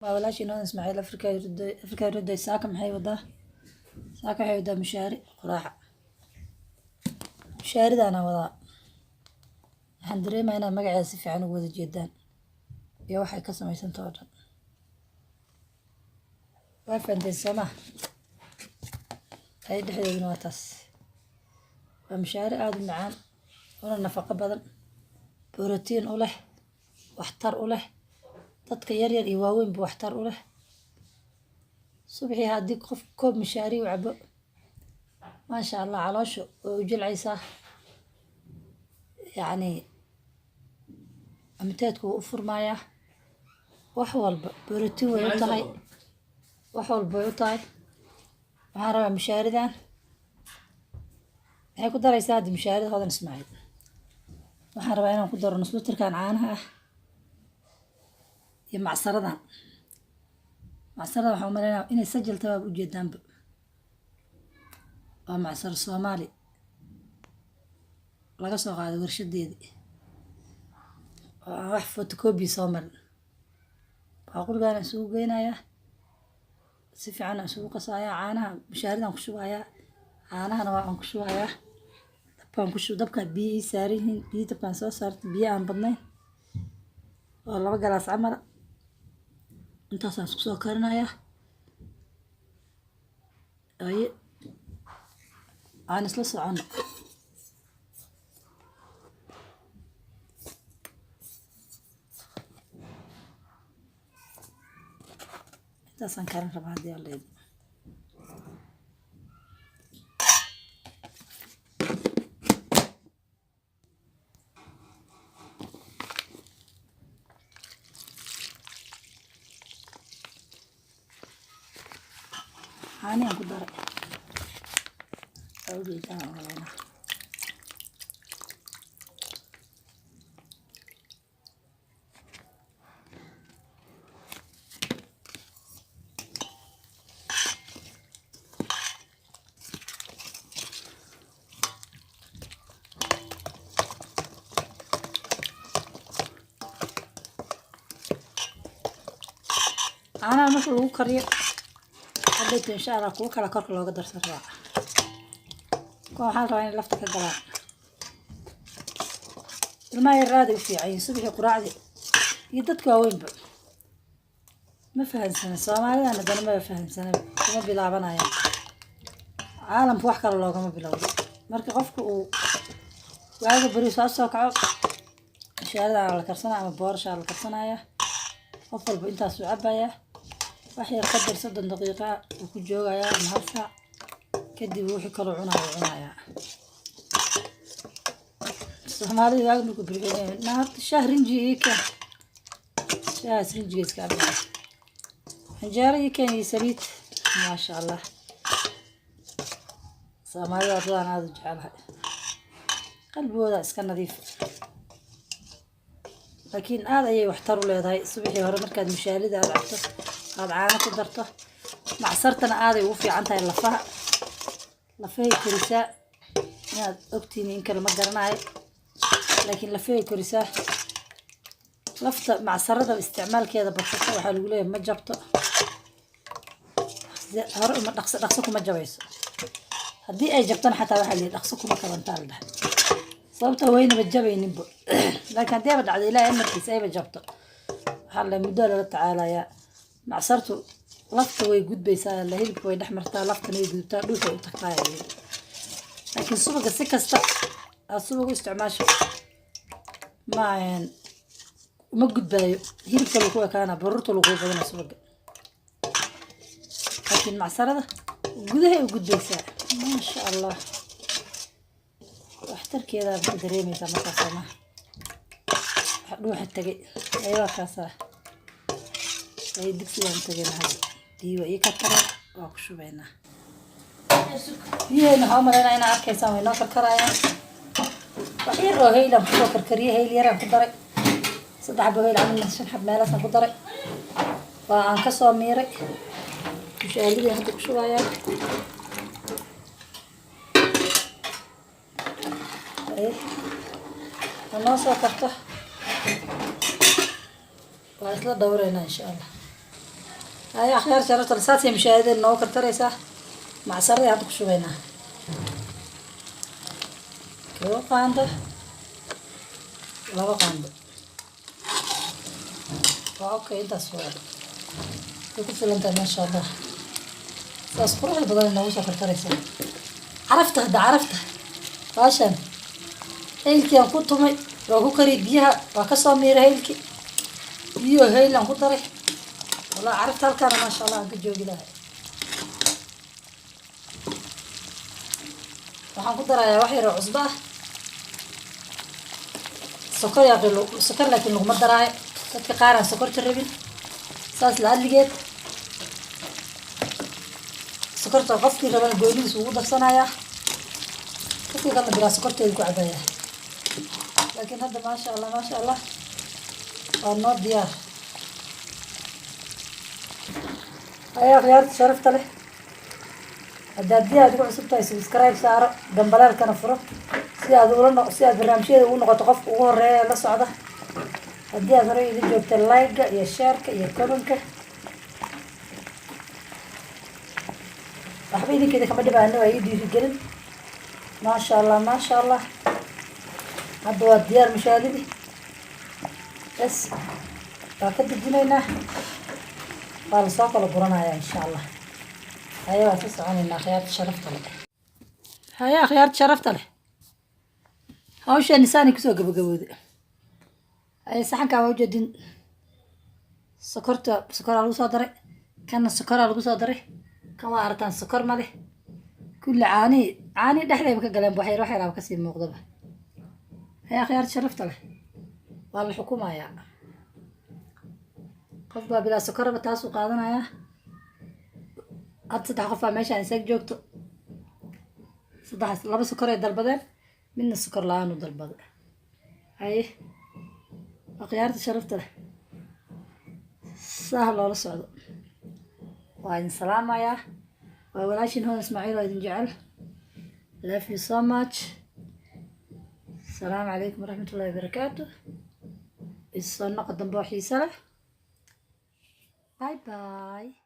Waa walaashii Hodan Ismaaciil Afrika Ruday. Saaka maxay wadaa? Saaka waxay wadaa mushaari quraaca. Mushaaridaana wadaa. Waxaan dareemayaa inaad magaceeda si fiican ugu wada jeedaan iyo waxay ka samaysanta oo dhan. Waa fahanteen, soo ma? Ay dhexdeeduna waa taas. Waa mushaari aada u macaan, una nafaqo badan, borotiin u leh, waxtar u leh dadka yaryar iyo waaweynba, waxtar u leh. Subaxii haddii qof koob mushaari u cabo, maasha Allah, caloosha way u jilcaysaa, yacni amteedku wuu u furmayaa, wax walba borotiin way u tahay, wax walba way u tahay. Waxaan rabaa mushaaridan maxay ku daraysaa hadda? Mushaarida Hodan Ismaaciil waxaan rabaa inaan ku daro nus litirkan caanaha ah iyo macsaradan. Macsarada waxaan umaleynaya inay sajalta, waaba ujeedaanba, waa macsaro Soomaali laga soo qaaday warshadeedii oo aan wax photocopy soo marin. Baaquligaan isugu geynayaa, si fiican aan isugu qasayaa. Caanaha mushaaridan ku shubayaa, caanahana waa aan ku shubayaa. Dabkaan ku shub, dabka biyo ii saaran yihiin, biyo dabkaan soo saartay, biyo aan badnayn oo 2 galaas camal. Intaasaan isku soo karinayaa. Aye, aan isla socono. Intaasaan karin rabaa haddii Alla idmo. Caanihan ku daray, waa ujeedaan, umaleynaa. Caanaha marka lagu kariyo hadhowto, insha Allah, kuwo kala korka looga darsan rabaa. Kuwa waxaa la rabaa inay lafta ka galaan. Ilmaha yar aaday u fiican yihiin subaxii quraacdii, iyo dadka waaweynba. Ma fahansana Soomaalidan, haddana maba fahansanaba, kuma bilaabanayaan. Caalamka wax kale loogama bilowdo. Marka qofka uu waaga beri soo kaco, mushaaridan la karsanaya ama boorashaa la karsanaya, qof walba intaasuu cabayaa. Wax yar qadar 30 daqiiqa uu ku joogayaa ama hal saac, kadib wixii kaloo cunayo cunayaa. Soomaalida waaga markuu beri, "Na horta shaah rinji ii keen." Shaahaas rinjiga iska cabaya. "Canjeero ii keen iyo saliid." Maasha Allah, Soomaalida dadaan aada u jecelahay, qalbigooda iska nadiif, laakiin aada ayay waxtar u leedahay. Subaxii hore markaad mushaalida aada cabto, aada caano ku darto, macsartana aaday ugu fiican tahay lafaha, lafahay korisaa. Inaad ogtihiin in kale ma garanayo, laakiin lafahay korisaa. Lafta macsarada isticmaalkeeda badsata, waxaa lagu leeyahay ma jabto hore, uma dhaqso dhaqso kuma jabayso. Haddii ay jabtana xataa, waxaa la yidhi dhaqso kuma kabantaa la dhahay, sababta waynaba jabayninbo. Laakiin haddii aba dhacdo, Ilaahay amarkiisa, ayba jabto, waxaa la muddo lala tacaalayaa. Macsartu lafta way gudbaysaa, la hilibka way dhex martaa, laftana way gudubtaa, dhuuxay u tagtaa ayaa la yidhi. Laakiin subaga, si kasta aad subag u isticmaasho, ma ma gudbaayo, hilibka lagu ekaana, baruurta lagu badana subaga. Laakiin macsarada gudahay u gudbaysaa, maasha Allah, waxtarkeedaad ku dareemeysaa markaas, soo maha? Wax dhuuxa tagay ayawaa kaasaa. Ay, digsigaan tagayna hadda, biyo waa ii karkareen, waa ku shubaynaa biyaheena. Waxaa u malaynaa inaa arkaysaan, way noo karkarayaan. Wax yar oo haylaan kusoo karkariyay, hayl yaraan ku daray, 3 xabo hayl camal, 5 xab meelaasaan ku daray, waa aan kasoo miiray. Mushaalidii hadda ku shubayaa. Ay, ha noo soo karto, waa isla dhowreynaa insha Allah. Haya, akhyaar sharafta, saasay mushaahadeen noogu karkaraysaa. Macsaradii hadda ku shubaynaa, 1 qaando, 2 qaando waa okay. Intaas waa way ku filan tahay, maasha Allah. Saas quruxda badan noogu soo karkaraysaa. Carafta hadda, carafta baashan haylkii aan ku tumay, waa ku kariyay, biyaha waa kasoo miiray, haylkii biyo hayl aan ku daray. Wallahi carafta halkaana, maasha Allah, aan ka joogi lahay. Waxaan ku darayaa wax yar oo cusbo ah, sokor yaaqi, sokor laakiin laguma daraayo. Dadka qaar aan sokorta rabin, saas la adligeed sokorta qofkii rabana goonidiis ugu darsanayaa, qofkii kalena bilaa sokorteeda ku cabayaa. Laakiin hadda, maasha Allah, maasha Allah, waa noo diyaar. Ayaa khiyaarta sharafta leh, haddaad haddii aad ugu cusub tahay, subscribe saaro, gambaleelkana furo si aad ula no si aad barnaamijyada ugu noqoto qofka ugu horeeya ee la socda. Haddii aad horey ila joogta, like-ga iyo share-ka iyo comment-ka waxba idinkeeda kama dhibaano, waa ii dhiirigelin. Maasha Allah, maasha Allah, hadda waa diyaar mushaadidii. Bes, waa ka dejinaynaa, waa lasoo kala guranayaa, insha Allah. Haya, waan ka soconaynaa, akhyaarta sharafta leh. Haya, akhyaarta sharafta leh, hawsheeni saanay kusoo gabagabooday. Haya, saxankaa waa ujeedin, sokorta sokoraa lagu soo daray, kanna sokoraa lagu soo daray, kan waa aragtaan, sokor ma leh. Kulli caanihii, caanihii dhexdayba ka galeen, waxyar wax yaraaba kasii muuqdaba. Haya, akhyaarta sharafta leh, waa la xukumayaa. Qof baa bilaa sokoraba taasuu qaadanayaa. Hadda saddex qof baa meeshaan isaga joogto. Saddex, laba sokor ay dalbadeen, midna sokor la-aan u dalbaday. Haye, akhyaarta sharafta leh, saha loola socdo. Waa idin salaamayaa, waa walaashin Hodan Ismaaciil oo idin jecel. Love you so much. Asalaamu calaykum waraxmatullahi wabarakaatu. Isoo noqo dambe oo xiise leh. Bye bye.